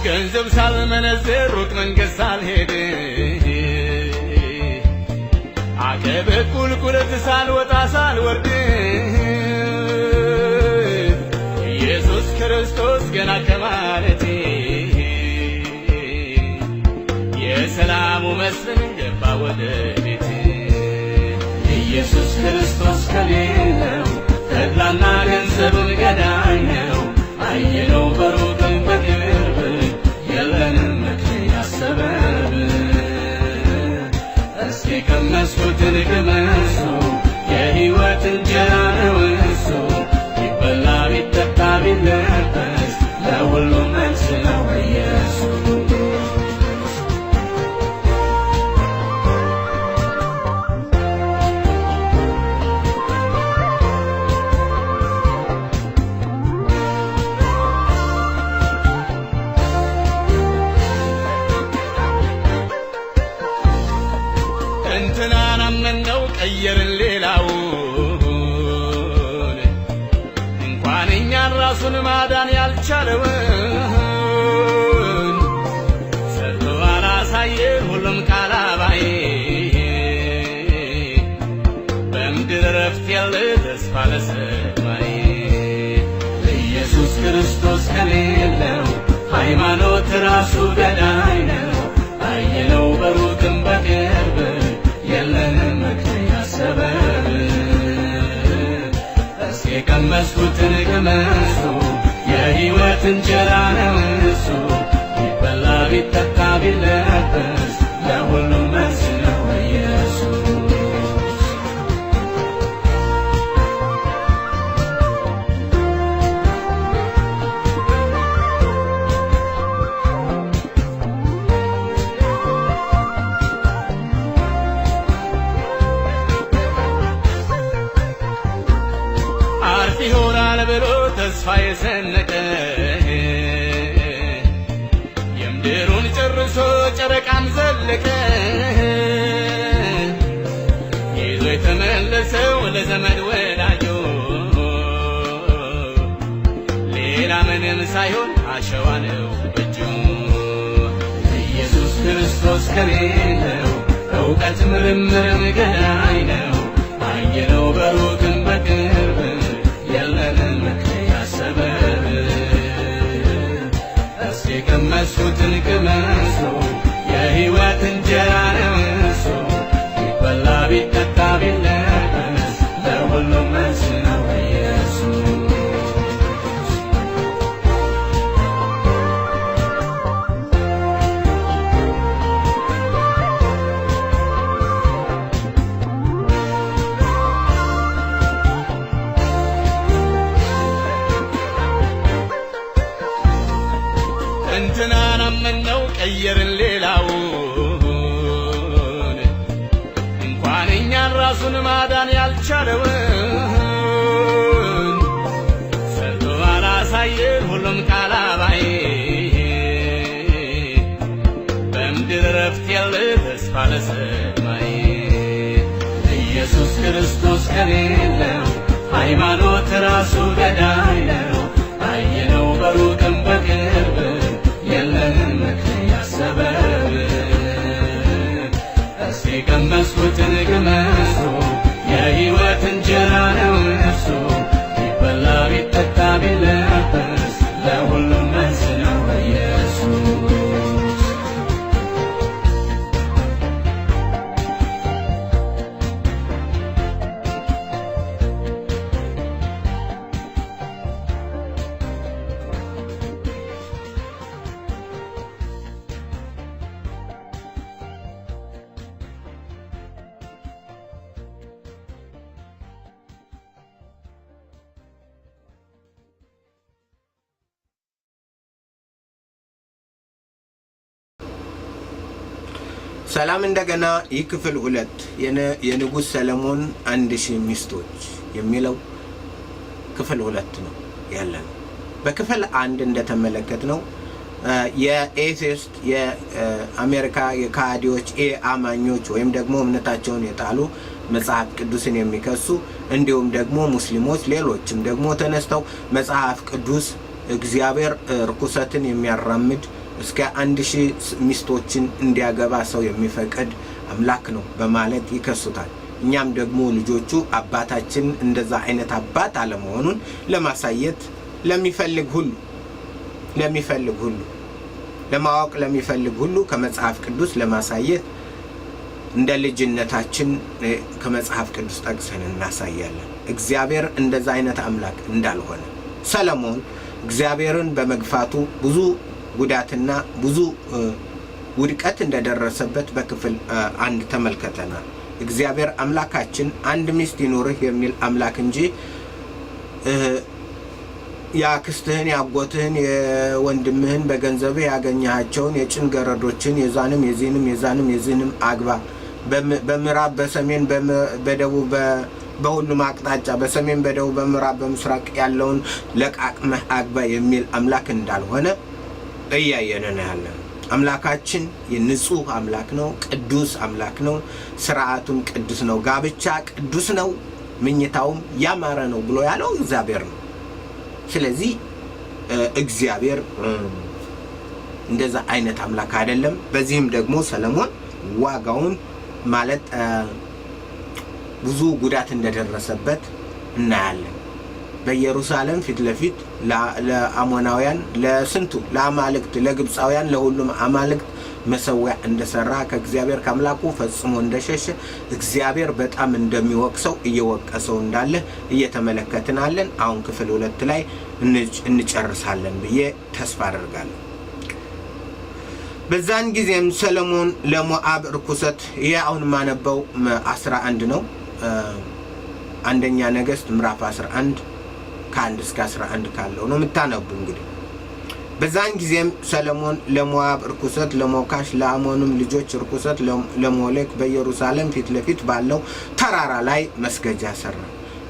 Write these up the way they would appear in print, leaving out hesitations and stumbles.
ገንዘብ ሳልመነዝር ሩቅ መንገድ ሳልሄድ፣ አቀበት ቁልቁለት ሳልወጣ ሳልወርድ፣ ኢየሱስ ክርስቶስ ገና ከማለቴ የሰላሙ መስፍን ገባ ወደ ቤቴ። ኢየሱስ ክርስቶስ ከሌለው ተድላና ገንዘብም ገዳይ ነው። አየነው በሩቅም በቅርብ፣ የለንም ምክንያት ሰበብ። እስኪ ቀመስኩትን ቅመሱ፣ የሕይወት እንጀራ ነው እሱ። ቢበላ ቢጠጣ ቢለበስ ለሁሉም መልስ ነው ኢየሱስ። እንትናን አመንነው ቀየርን ሌላውን፣ እንኳን እኛን ራሱን ማዳን ያልቻለውን፣ ሰርቶ አላሳየን ሁሉም ቃል አባይ። በምድር እረፍት የለ ተስፋ ለሰማይ። ኢየሱስ ክርስቶስ ከሌለው ሃይማኖት ራሱ ገዳይ ነው። አየነው በሩቅም በቅርብ፣ የለንም ምክንያት ሰበብ። እስኪ የቀመስኩትን ቅመሱ፣ የሕይወት እንጀራ ነው እሱ። ቢበላ ቢጠጣ ቢለበስ ለሁሉም መልስ ነው ኢየሱስ። አርፍ ይሆናል ብሎ ተስፋ የሰነቀ የምድሩን ጨርሶ ጨረቃን ዘለቀ። ይዞ የተመለሰው ለዘመድ ወዳጆ ሌላ ምንም ሳይሆን አሸዋ ነው በእጁ። ኢየሱስ ክርስቶስ ከሌለው እውቀት ምርምርም ገዳይ ነው። አየነው በሩቅም በቅርብ፣ የለንም ምክንያት ሰበብ። እስኪ የቀመስኩትን ቅመሱ፣ የሕይወት እንጀራ ነው እሱ። ቢበላ ቢጠጣ ቢለበስ ለሁሉም መልስ ነው ኢየሱስ። እንትናን አመንነው ቀየርን ሌላውን፣ እንኳን እኛን ራሱን ማዳን ያልቻለውን፣ ሰርቶ አላሳየን ሁሉም ቃል አባይ። በምድር እረፍት የለ ተስፋ ለሰማይ። ኢየሱስ ክርስቶስ ከሌለው ሃይማኖት ራሱ ገዳይ ነው። አየነው በሩቅም በቅርብ፣ የለንም ምክንያት ሰበብ። እስኪ የቀመስኩትን ቅመሱ፣ የሕይወት እንጀራ ነው እሱ። ቢበላ ቢጠጣ ቢለበስ ለሁሉም መልስ ነው ኢየሱስ። ሰላም እንደገና። ይህ ክፍል 2 የንጉሥ ሰለሞን 1000 ሚስቶች የሚለው ክፍል 2 ነው ያለ ነው። በክፍል 1 እንደተመለከትነው የ atheist፣ የአሜሪካ የካሃዲዎች፣ አማኞች ወይም ደግሞ እምነታቸውን የጣሉ፣ መጽሐፍ ቅዱስን የሚከሱ፣ እንዲሁም ደግሞ ሙስሊሞች፣ ሌሎችም ደግሞ ተነስተው መጽሐፍ ቅዱስ እግዚአብሔር ርኩሰትን የሚያራምድ እስከ 1000 ሚስቶችን እንዲያገባ ሰው የሚፈቅድ አምላክ ነው በማለት ይከሱታል። እኛም ደግሞ ልጆቹ አባታችን እንደዛ አይነት አባት አለመሆኑን ለማሳየት ለሚፈልግ ሁሉ፣ ለማወቅ ለሚፈልግ ሁሉ ከመጽሐፍ ቅዱስ ለማሳየት እንደ ልጅነታችን ከመጽሐፍ ቅዱስ ጠቅሰን እናሳያለን። እግዚአብሔር እንደዛ አይነት አምላክ እንዳልሆነ፣ ሰለሞን እግዚአብሔርን በመግፋቱ ብዙ ጉዳትና ብዙ ውድቀት እንደደረሰበት በክፍል 1 ተመልክተናል። እግዚአብሔር አምላካችን አንድ ሚስት ይኑርህ የሚል አምላክ እንጂ የአክስትህን፣ የአጎትህን፣ የወንድምህን፣ በገንዘብህ ያገኘሃቸውን የጭን ገረዶችን የዛንም የዚህንም የዛንም የዚህንም አግባ፣ በምዕራብ፣ በሰሜን፣ በደቡብ፣ በሁሉም አቅጣጫ፣ በሰሜን፣ በደቡብ፣ በምዕራብ፣ በምስራቅ ያለውን ለቃቅመህ አግባ የሚል አምላክ እንዳልሆነ እያየን ነው ያለን። አምላካችን የንጹህ አምላክ ነው። ቅዱስ አምላክ ነው። ስርዓቱም ቅዱስ ነው። ጋብቻ ቅዱስ ነው፣ ምኝታውም ያማረ ነው ብሎ ያለው እግዚአብሔር ነው። ስለዚህ እግዚአብሔር እንደዛ አይነት አምላክ አይደለም። በዚህም ደግሞ ሰለሞን ዋጋውን ማለት ብዙ ጉዳት እንደደረሰበት እናያለን። በኢየሩሳሌም ፊት ለፊት ለአሞናውያን፣ ለስንቱ ለአማልክት፣ ለግብፃውያን፣ ለሁሉም አማልክት መሰዊያ እንደሰራ፣ ከእግዚአብሔር ከአምላኩ ፈጽሞ እንደሸሸ፣ እግዚአብሔር በጣም እንደሚወቅሰው፣ እየወቀሰው እንዳለ እየተመለከትን አለን። አሁን ክፍል 2 ላይ እንጨርሳለን ብዬ ተስፋ አደርጋለሁ። በዛን ጊዜም ሰለሞን ለሞዓብ ርኩሰት፣ ይሄ አሁን የማነበው 11 ነው። አንደኛ ነገሥት ምዕራፍ 11 ከ1 እስከ 11 ካለው ነው የምታነቡ እንግዲህ። በዛን ጊዜም ሰለሞን ለሞዓብ ርኩሰት ለሞካሽ፣ ለአሞንም ልጆች ርኩሰት ለሞሌክ በኢየሩሳሌም ፊት ለፊት ባለው ተራራ ላይ መስገጃ ሰራ።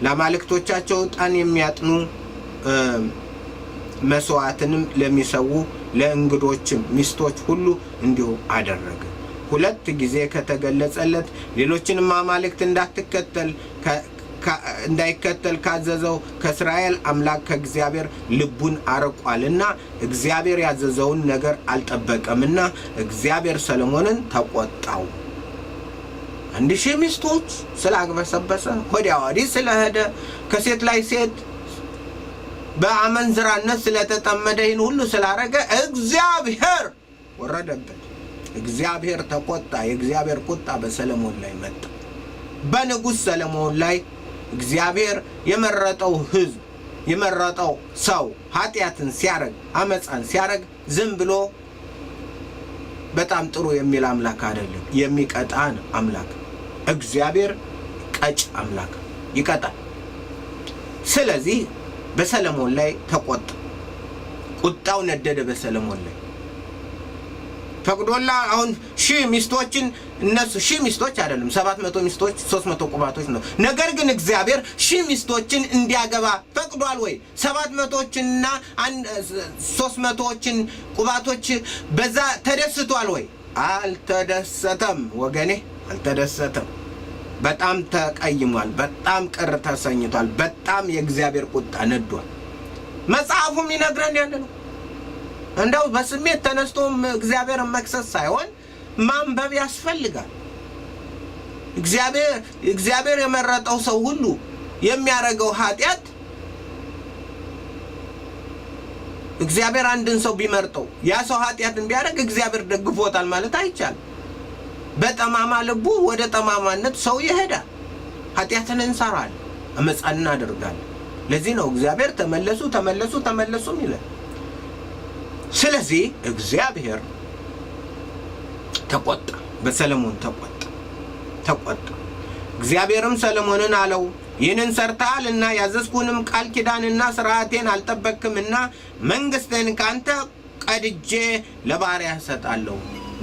ለአማልክቶቻቸው ዕጣን የሚያጥኑ፣ መስዋዕትንም ለሚሰዉ፣ ለእንግዶችም ሚስቶች ሁሉ እንዲሁ አደረገ። ሁለት ጊዜ ከተገለጸለት፣ ሌሎችንም አማልክት እንዳትከተል እንዳይከተል ካዘዘው ከእስራኤል አምላክ ከእግዚአብሔር ልቡን አርቋልና፣ እግዚአብሔር ያዘዘውን ነገር አልጠበቀምና እግዚአብሔር ሰለሞንን ተቆጣው። 1000 ሚስቶች ስላግበሰበሰ፣ ወዲያ ወዲህ ስለሄደ፣ ከሴት ላይ ሴት፣ በአመንዝራነት ስለተጠመደ፣ ይህን ሁሉ ስላረገ እግዚአብሔር ወረደበት። እግዚአብሔር ተቆጣ። የእግዚአብሔር ቁጣ በሰለሞን ላይ መጣ። በንጉሥ ሰለሞን ላይ እግዚአብሔር የመረጠው ሕዝብ፣ የመረጠው ሰው ኃጢአትን ሲያረግ፣ አመፃን ሲያረግ ዝም ብሎ በጣም ጥሩ የሚል አምላክ አይደለም። የሚቀጣን አምላክ፣ እግዚአብሔር ቀጭ አምላክ፣ ይቀጣል። ስለዚህ በሰለሞን ላይ ተቆጣ። ቁጣው ነደደ በሰለሞን ላይ። ፈቅዶላ አሁን 1000 ሚስቶችን፣ እነሱ 1000 ሚስቶች አይደለም፣ 700 ሚስቶች፣ 300 ቁባቶች ነው። ነገር ግን እግዚአብሔር 1000 ሚስቶችን እንዲያገባ ፈቅዷል ወይ? 700ዎችንና 300ዎችን ቁባቶች በዛ ተደስቷል ወይ? አልተደሰተም፣ ወገኔ፣ አልተደሰተም። በጣም ተቀይሟል። በጣም ቅር ተሰኝቷል። በጣም የእግዚአብሔር ቁጣ ነዷል። መጽሐፉም ይነግረን ያለ ነው። እንደው በስሜት ተነስቶም እግዚአብሔርን መክሰስ ሳይሆን ማንበብ ያስፈልጋል። እግዚአብሔር የመረጠው ሰው ሁሉ የሚያደርገው ኃጢአት፣ እግዚአብሔር አንድን ሰው ቢመርጠው ያ ሰው ኃጢአትን ቢያደርግ እግዚአብሔር ደግፎታል ማለት አይቻልም። በጠማማ ልቡ ወደ ጠማማነት ሰው ይሄዳል። ኃጢአትን እንሰራለን፣ አመፃን እናደርጋለን። ለዚህ ነው እግዚአብሔር ተመለሱ፣ ተመለሱ፣ ተመለሱ ይላል። ስለዚህ እግዚአብሔር ተቆጣ፣ በሰለሞን ተቆጣ፣ ተቆጣ። እግዚአብሔርም ሰለሞንን አለው፣ ይህንን ሰርተሃልና ያዘዝኩህንም ቃል ኪዳንና ስርዓቴን አልጠበቅህምና መንግስትህን ከአንተ ቀድጄ ለባሪያህ እሰጣለሁ።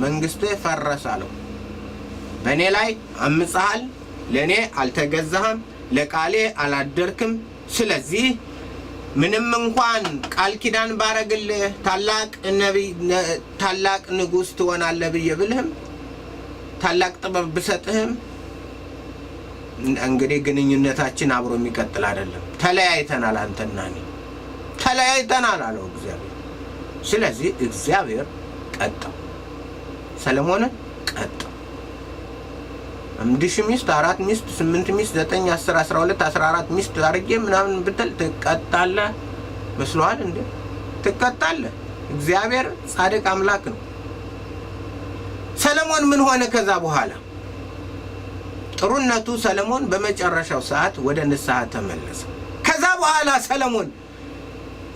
መንግስትህ ፈረሰ አለው። በእኔ ላይ አምፀሃል፣ ለእኔ አልተገዛህም፣ ለቃሌ አላደርክም። ስለዚህ ምንም እንኳን ቃል ኪዳን ባረግልህ፣ ታላቅ ነቢይ፣ ታላቅ ንጉሥ ትሆናለህ ብዬ ብልህም፣ ታላቅ ጥበብ ብሰጥህም እንግዲህ ግንኙነታችን አብሮ የሚቀጥል አይደለም። ተለያይተናል፣ አንተና እኔ ተለያይተናል አለው እግዚአብሔር። ስለዚህ እግዚአብሔር ቀጣው። ሰለሞንን ቀጣው። 1000 ሚስት፣ 4 ሚስት፣ 8 ሚስት፣ 9፣ 10፣ 12፣ 14 ሚስት አድርጌ ምናምን ብትል ትቀጣለህ። መስሎሃል እንዴ? ትቀጣለህ። እግዚአብሔር ጻድቅ አምላክ ነው። ሰለሞን ምን ሆነ ከዛ በኋላ? ጥሩነቱ ሰለሞን በመጨረሻው ሰዓት ወደ ንስሐ ተመለሰ። ከዛ በኋላ ሰለሞን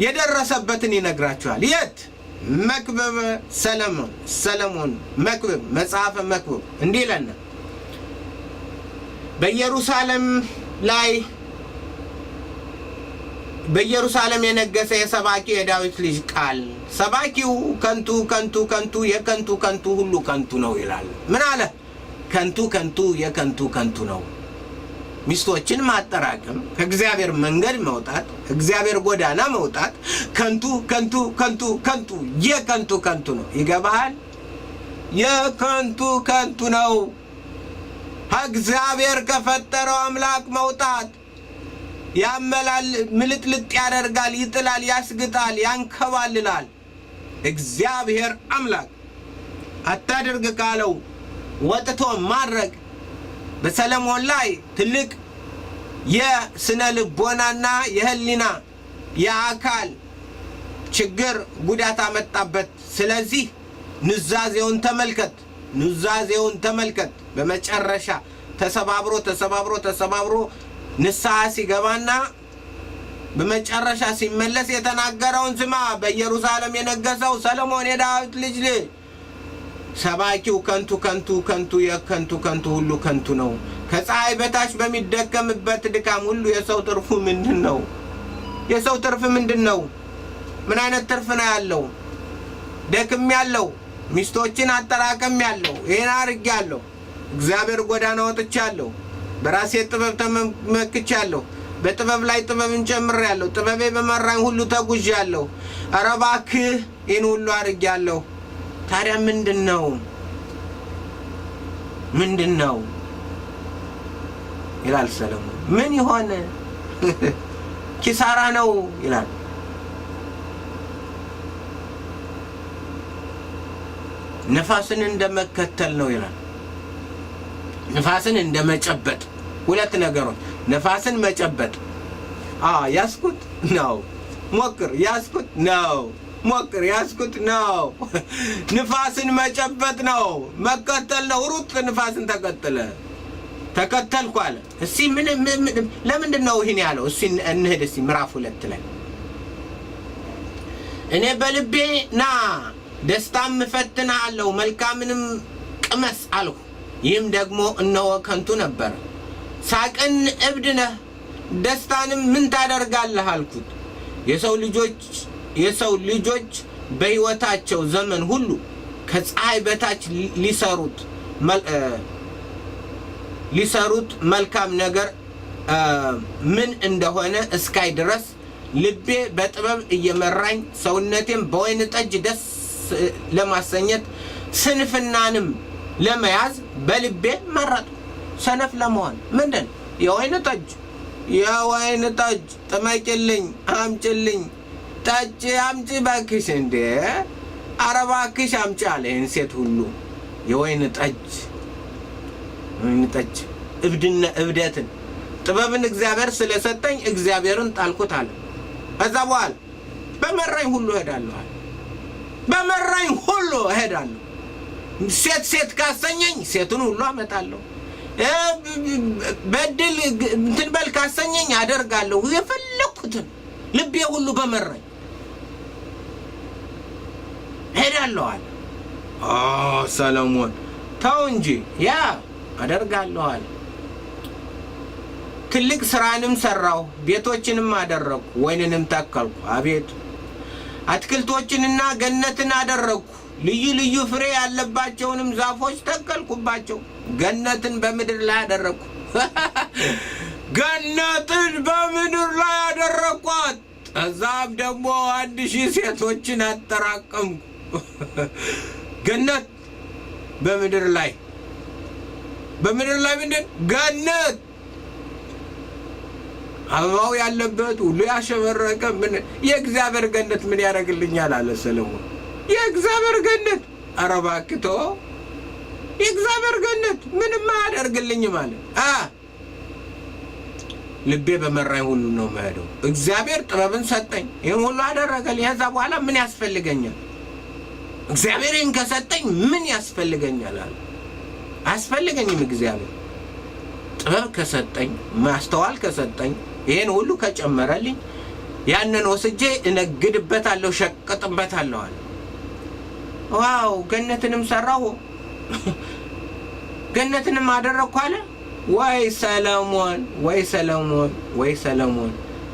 የደረሰበትን ይነግራቸዋል። የት? መክብብ ሰለሞን፣ ሰለሞን መክብብ፣ መጽሐፈ መክብብ እንዲህ ይለናል። በኢየሩሳሌም ላይ በኢየሩሳሌም የነገሰ የሰባኪው የዳዊት ልጅ ቃል። ሰባኪው ከንቱ ከንቱ ከንቱ የከንቱ ከንቱ ሁሉ ከንቱ ነው ይላል። ምን አለ? ከንቱ ከንቱ የከንቱ ከንቱ ነው። ሚስቶችን ማጠራቀም፣ ከእግዚአብሔር መንገድ መውጣት፣ ከእግዚአብሔር ጎዳና መውጣት ከንቱ ከንቱ ከንቱ ከንቱ የከንቱ ከንቱ ነው። ይገባሃል? የከንቱ ከንቱ ነው። ከእግዚአብሔር ከፈጠረው አምላክ መውጣት ያመላል፣ ምልጥልጥ ያደርጋል፣ ይጥላል፣ ያስግጣል፣ ያንከባልላል። እግዚአብሔር አምላክ አታድርግ ካለው ወጥቶ ማድረግ በሰለሞን ላይ ትልቅ የስነ ልቦናና የህሊና የአካል ችግር ጉዳት አመጣበት። ስለዚህ ኑዛዜውን ተመልከት፣ ኑዛዜውን ተመልከት። በመጨረሻ ተሰባብሮ ተሰባብሮ ተሰባብሮ ንስሐ ሲገባና በመጨረሻ ሲመለስ የተናገረውን ስማ። በኢየሩሳሌም የነገሰው ሰለሞን የዳዊት ልጅ ሰባኪው ከንቱ ከንቱ ከንቱ የከንቱ ከንቱ ሁሉ ከንቱ ነው። ከፀሐይ በታች በሚደከምበት ድካም ሁሉ የሰው ትርፉ ምንድን ነው? የሰው ትርፍ ምንድን ነው? ምን አይነት ትርፍ ነው ያለው? ደክም ያለው፣ ሚስቶችን አጠራቀም ያለው፣ ይህን አድርጌ ያለው፣ እግዚአብሔር ጎዳና ወጥቻለሁ፣ በራሴ ጥበብ ተመክቻለሁ፣ በጥበብ ላይ ጥበብን ጨምሬያለሁ፣ ጥበቤ በመራኝ ሁሉ ተጉዣለሁ። ኧረ እባክህ ይህን ሁሉ አድርጌያለሁ። ታዲያ ምንድን ነው? ምንድን ነው ይላል ሰለሞን። ምን ይሆን? ኪሳራ ነው ይላል። ነፋስን እንደመከተል ነው ይላል። ንፋስን እንደመጨበጥ፣ ሁለት ነገሮች፣ ነፋስን መጨበጥ፣ ያስኩት ነው ሞክር፣ ያስኩት ነው ሞክር፣ ያስኩት ነው። ንፋስን መጨበጥ ነው፣ መከተል ነው። ሩጥ፣ ንፋስን ተከተለ፣ ተከተልኩ አለ። እስቲ ምን ለምንድን ነው ይህን ያለው? እስቲ እንሂድ፣ እስቲ ምዕራፍ 2 ላይ። እኔ በልቤ ና ደስታም እፈትንሃለሁ፣ መልካምንም ቅመስ አልሁ። ይህም ደግሞ እነሆ ከንቱ ነበር። ሳቅን እብድ ነህ፣ ደስታንም ምን ታደርጋለህ አልኩት። የሰው ልጆች በሕይወታቸው ዘመን ሁሉ ከፀሐይ በታች ሊሰሩት መልካም ነገር ምን እንደሆነ እስካይ ድረስ ልቤ በጥበብ እየመራኝ፣ ሰውነቴም በወይን ጠጅ ደስ ለማሰኘት፣ ስንፍናንም ለመያዝ በልቤ መረጥኩ። ሰነፍ ለመሆን ምንድን? የወይን ጠጅ፣ የወይን ጠጅ ጥመቂልኝ፣ አምጭልኝ፣ ጠጭ፣ አምጪ እባክሽ፣ እንዴ ኧረ እባክሽ አምጪ አለ። ይህን ሴት ሁሉ የወይን ጠጅ፣ ወይን ጠጅ፣ እብድነ እብደትን፣ ጥበብን እግዚአብሔር ስለሰጠኝ እግዚአብሔርን ጣልኩት አለ። ከዛ በኋላ በመራኝ ሁሉ እሄዳለሁ አለ። በመራኝ ሁሉ እሄዳለሁ። ሴት ሴት ካሰኘኝ ሴቱን ሁሉ አመጣለሁ። በድል እንትን በል ካሰኘኝ አደርጋለሁ። የፈለግኩትን ልቤ ሁሉ በመራኝ እሄዳለሁ አለ። ሰለሞን ተው እንጂ፣ ያ አደርጋለሁ አለ። ትልቅ ስራንም ሰራሁ፣ ቤቶችንም አደረግኩ፣ ወይንንም ተከልኩ። አቤት፣ አትክልቶችንና ገነትን አደረግኩ። ልዩ ልዩ ፍሬ ያለባቸውንም ዛፎች ተከልኩባቸው። ገነትን በምድር ላይ አደረግኩ። ገነትን በምድር ላይ አደረግኳት። ከዛም ደግሞ 1000 ሴቶችን አጠራቀምኩ። ገነት በምድር ላይ፣ በምድር ላይ ምንድን? ገነት፣ አበባው ያለበት ሁሉ ያሸበረቀ ምን የእግዚአብሔር ገነት ምን ያደርግልኛል አለ ሰለሞን። የእግዚአብሔር ገነት፣ ኧረ እባክህ ተወው። የእግዚአብሔር ገነት ምንም አያደርግልኝም አለ። ልቤ በመራኝ ሁሉ ነው የምሄደው። እግዚአብሔር ጥበብን ሰጠኝ፣ ይህን ሁሉ አደረገልኝ። ከዛ በኋላ ምን ያስፈልገኛል? እግዚአብሔር ይህን ከሰጠኝ ምን ያስፈልገኛል አለ። አያስፈልገኝም። እግዚአብሔር ጥበብ ከሰጠኝ፣ ማስተዋል ከሰጠኝ፣ ይህን ሁሉ ከጨመረልኝ ያንን ወስጄ እነግድበታለሁ፣ ሸቅጥበታለሁ አለ። Wow፣ ገነትንም ሰራሁ፣ ገነትንም አደረግኩ አለ። ወይ ሰለሞን፣ ወይ ሰለሞን፣ ወይ ሰለሞን!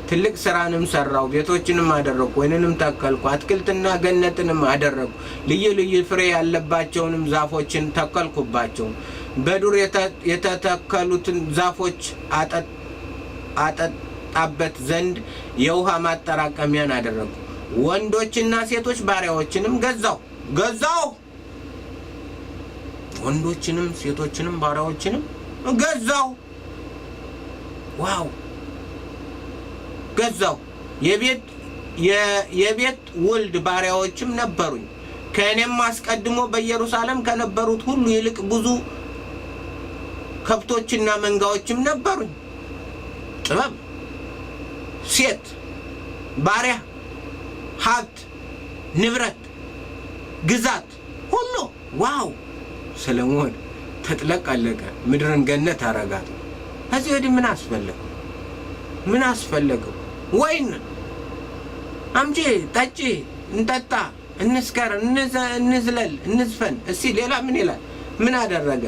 ትልቅ ስራንም ሰራው፣ ቤቶችንም አደረግኩ፣ ወይንንም ተከልኩ፣ አትክልትና ገነትንም አደረግኩ፣ ልዩ ልዩ ፍሬ ያለባቸውንም ዛፎችን ተከልኩባቸው። በዱር የተተከሉትን ዛፎች አጠጣበት ዘንድ የውሃ ማጠራቀሚያን አደረግኩ። ወንዶችና ሴቶች ባሪያዎችንም ገዛሁ ገዛሁ። ወንዶችንም ሴቶችንም ባሪያዎችንም ገዛሁ። Wow፣ ገዛሁ። የቤት ውልድ ባሪያዎችም ነበሩኝ። ከእኔም አስቀድሞ በኢየሩሳሌም ከነበሩት ሁሉ ይልቅ ብዙ ከብቶችና መንጋዎችም ነበሩኝ። ጥበብ፣ ሴት፣ ባሪያ፣ ሀብት፣ ንብረት፣ ግዛት ሁሉ፣ wow! ሰለሞን ተጥለቀለቀ። ምድርን ገነት አረጋት። ከዚህ ወዲህ ምን አስፈለገው? ምን አስፈለገው? ወይን አምጪ፣ ጠጪ፣ እንጠጣ፣ እንስከር፣ እንዝለል፣ እንዝፈን። እስቲ ሌላ ምን ይላል? ምን አደረገ?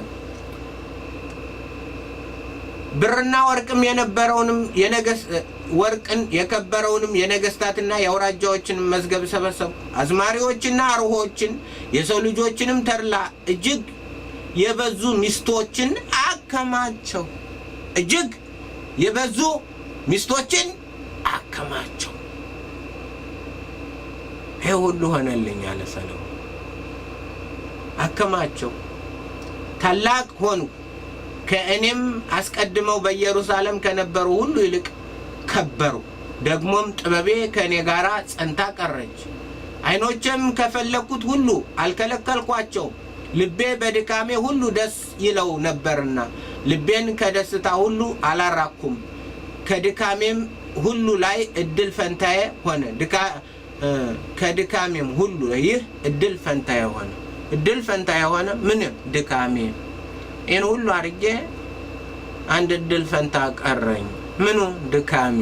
ብርና ወርቅም የነበረውንም የነገስ ወርቅን የከበረውንም የነገስታትና የአውራጃዎችን መዝገብ ሰበሰቡ። አዝማሪዎችና አርሆችን፣ የሰው ልጆችንም ተድላ፣ እጅግ የበዙ ሚስቶችን አከማቸው። እጅግ የበዙ ሚስቶችን አከማቸው። ይሄ ሁሉ ሆነልኝ አለ ሰለሞን። አከማቸው፣ ታላቅ ሆንኩ። ከእኔም አስቀድመው በኢየሩሳሌም ከነበሩ ሁሉ ይልቅ ከበሩ። ደግሞም ጥበቤ ከእኔ ጋር ጸንታ ቀረች። ዓይኖቼም ከፈለግኩት ሁሉ አልከለከልኳቸውም። ልቤ በድካሜ ሁሉ ደስ ይለው ነበርና ልቤን ከደስታ ሁሉ አላራኩም። ከድካሜም ሁሉ ላይ እድል ፈንታዬ ሆነ። ከድካሜም ሁሉ ይህ እድል ፈንታዬ ሆነ። እድል ፈንታዬ ሆነ። ምን? ድካሜ። ይህን ሁሉ አድርጌ አንድ እድል ፈንታ ቀረኝ። ምኑ? ድካሜ፣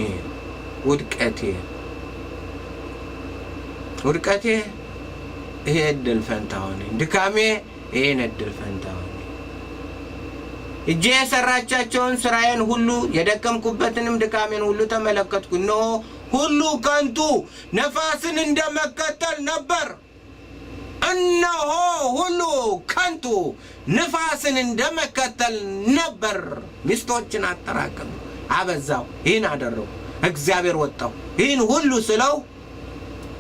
ውድቀቴ። ውድቀቴ ይሄ እድል ፈንታ ሆነኝ። ድካሜ ይሄን እድል ፈንታ ሆነኝ። እጄ የሰራቻቸውን ስራዬን ሁሉ፣ የደከምኩበትንም ድካሜን ሁሉ ተመለከትኩ። እነሆ ሁሉ ከንቱ፣ ነፋስን እንደመከተል ነበር። እነሆ ሁሉ ከንቱ፣ ንፋስን እንደመከተል ነበር። ሚስቶችን አጠራቀም፣ አበዛው፣ ይህን አደረጉ፣ እግዚአብሔር ወጣው። ይህን ሁሉ ስለው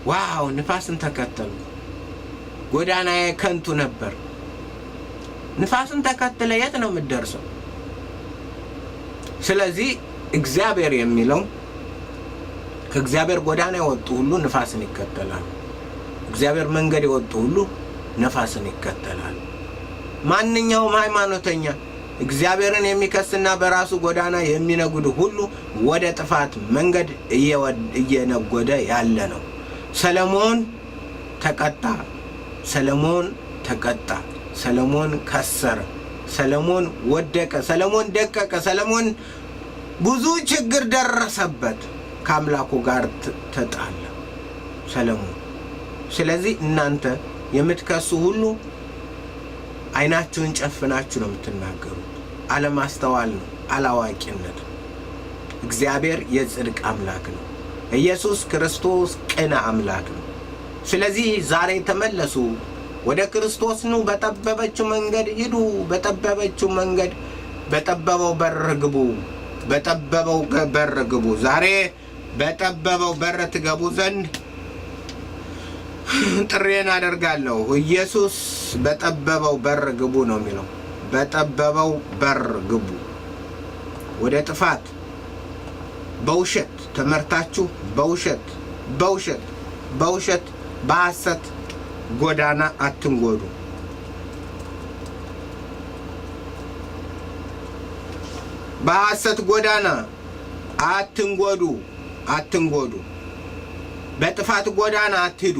wow፣ ንፋስን ተከተሉ። ጎዳናዬ ከንቱ ነበር። ንፋስን ተከትለ የት ነው የምትደርሰው? ስለዚህ እግዚአብሔር የሚለው ከእግዚአብሔር ጎዳና የወጡ ሁሉ ንፋስን ይከተላሉ። እግዚአብሔር መንገድ የወጡ ሁሉ ነፋስን ይከተላሉ። ማንኛውም ሃይማኖተኛ፣ እግዚአብሔርን የሚከስና በራሱ ጎዳና የሚነጉድ ሁሉ ወደ ጥፋት መንገድ እየነጎደ ያለ ነው። ሰለሞን ተቀጣ። ሰለሞን ተቀጣ። ሰለሞን ከሰረ። ሰለሞን ወደቀ። ሰለሞን ደቀቀ። ሰለሞን ብዙ ችግር ደረሰበት። ከአምላኩ ጋር ተጣላ ሰለሞን። ስለዚህ እናንተ የምትከሱ ሁሉ አይናችሁን ጨፍናችሁ ነው የምትናገሩት። አለማስተዋል ነው፣ አላዋቂነት ነው። እግዚአብሔር የጽድቅ አምላክ ነው። ኢየሱስ ክርስቶስ ቅን አምላክ ነው። ስለዚህ ዛሬ ተመለሱ፣ ወደ ክርስቶስ ኑ፣ በጠበበችው መንገድ ሂዱ፣ በጠበበችው መንገድ፣ በጠበበው በር ግቡ፣ በጠበበው በር ግቡ። ዛሬ በጠበበው በር ትገቡ ዘንድ ጥሪዬን አደርጋለሁ። ኢየሱስ በጠበበው በር ግቡ ነው የሚለው። በጠበበው በር ግቡ። ወደ ጥፋት በውሸት ተመርታችሁ፣ በውሸት፣ በውሸት፣ በውሸት፣ በሐሰት ጎዳና አትንጎዱ። በሐሰት ጎዳና አትንጎዱ፣ አትንጎዱ። በጥፋት ጎዳና አትሂዱ።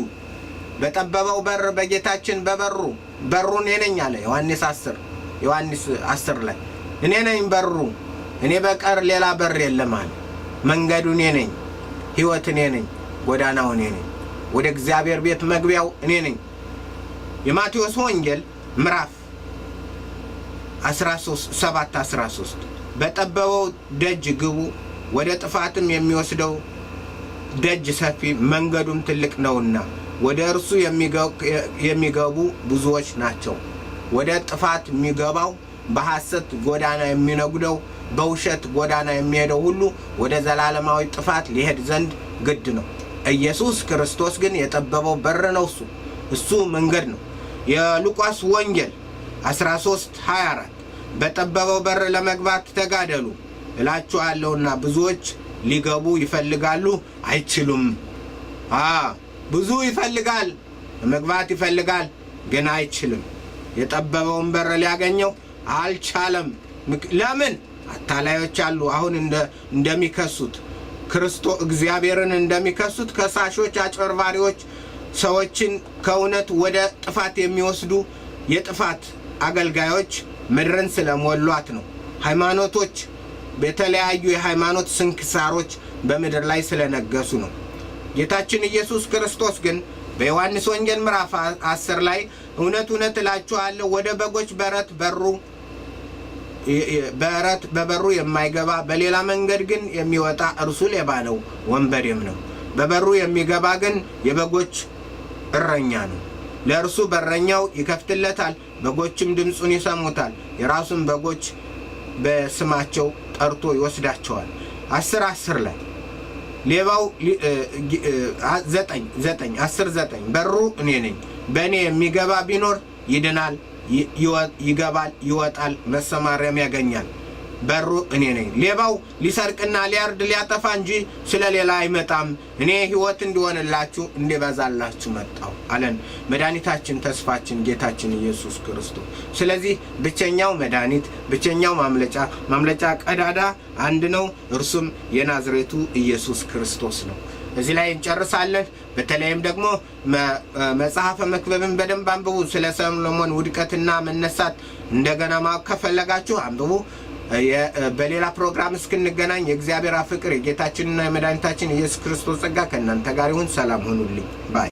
በጠበበው በር በጌታችን በበሩ፣ በሩ እኔ ነኝ አለ ዮሐንስ 10፣ ዮሐንስ 10 ላይ እኔ ነኝ በሩ፣ እኔ በቀር ሌላ በር የለም አለ። መንገዱ እኔ ነኝ፣ ሕይወት እኔ ነኝ፣ ጎዳናው እኔ ነኝ፣ ወደ እግዚአብሔር ቤት መግቢያው እኔ ነኝ። የማቴዎስ ወንጌል ምዕራፍ 13 7 13 በጠበበው ደጅ ግቡ፣ ወደ ጥፋትም የሚወስደው ደጅ ሰፊ መንገዱም ትልቅ ነውና ወደ እርሱ የሚገቡ ብዙዎች ናቸው። ወደ ጥፋት የሚገባው፣ በሐሰት ጎዳና የሚነጉደው፣ በውሸት ጎዳና የሚሄደው ሁሉ ወደ ዘላለማዊ ጥፋት ሊሄድ ዘንድ ግድ ነው። ኢየሱስ ክርስቶስ ግን የጠበበው በር ነው። እሱ መንገድ ነው። የሉቃስ ወንጌል 13 24 በጠበበው በር ለመግባት ተጋደሉ እላችኋለሁና ብዙዎች ሊገቡ ይፈልጋሉ፣ አይችሉም። ብዙ ይፈልጋል፣ መግባት ይፈልጋል፣ ግን አይችልም። የጠበበውን በር ሊያገኘው አልቻለም። ለምን? አታላዮች አሉ። አሁን እንደሚከሱት ክርስቶ እግዚአብሔርን እንደሚከሱት ከሳሾች፣ አጭበርባሪዎች፣ ሰዎችን ከእውነት ወደ ጥፋት የሚወስዱ የጥፋት አገልጋዮች ምድርን ስለሞሏት ነው። ሃይማኖቶች፣ የተለያዩ የሃይማኖት ስንክሳሮች በምድር ላይ ስለነገሱ ነው። ጌታችን ኢየሱስ ክርስቶስ ግን በዮሐንስ ወንጌል ምዕራፍ 10 ላይ እውነት እውነት እላችኋለሁ፣ ወደ በጎች በረት በሩ በረት በበሩ የማይገባ፣ በሌላ መንገድ ግን የሚወጣ እርሱ ሌባ ነው፣ ወንበዴም ነው። በበሩ የሚገባ ግን የበጎች እረኛ ነው። ለእርሱ በረኛው ይከፍትለታል፣ በጎችም ድምፁን ይሰሙታል። የራሱን በጎች በስማቸው ጠርቶ ይወስዳቸዋል። 10:10 ላይ ሌባው 9 9 10:9 በሩ እኔ ነኝ። በእኔ የሚገባ ቢኖር ይድናል፣ ይገባል፣ ይወጣል፣ መሰማሪያም ያገኛል። በሩ እኔ ነኝ። ሌባው ሊሰርቅና ሊያርድ ሊያጠፋ እንጂ ስለ ሌላ አይመጣም። እኔ ሕይወት እንዲሆንላችሁ እንዲበዛላችሁ መጣሁ አለን መድኃኒታችን፣ ተስፋችን፣ ጌታችን ኢየሱስ ክርስቶስ። ስለዚህ ብቸኛው መድኃኒት፣ ብቸኛው ማምለጫ ቀዳዳ አንድ ነው። እርሱም የናዝሬቱ ኢየሱስ ክርስቶስ ነው። እዚህ ላይ እንጨርሳለን። በተለይም ደግሞ መጽሐፈ መክብብን በደንብ አንብቡ። ስለ ሰሎሞን ውድቀትና መነሳት እንደገና ማወቅ ከፈለጋችሁ አንብቡ። በሌላ ፕሮግራም እስክንገናኝ የእግዚአብሔር ፍቅር፣ የጌታችንና የመድኃኒታችን ኢየሱስ ክርስቶስ ጸጋ ከእናንተ ጋር ይሁን። ሰላም ሁኑልኝ bye።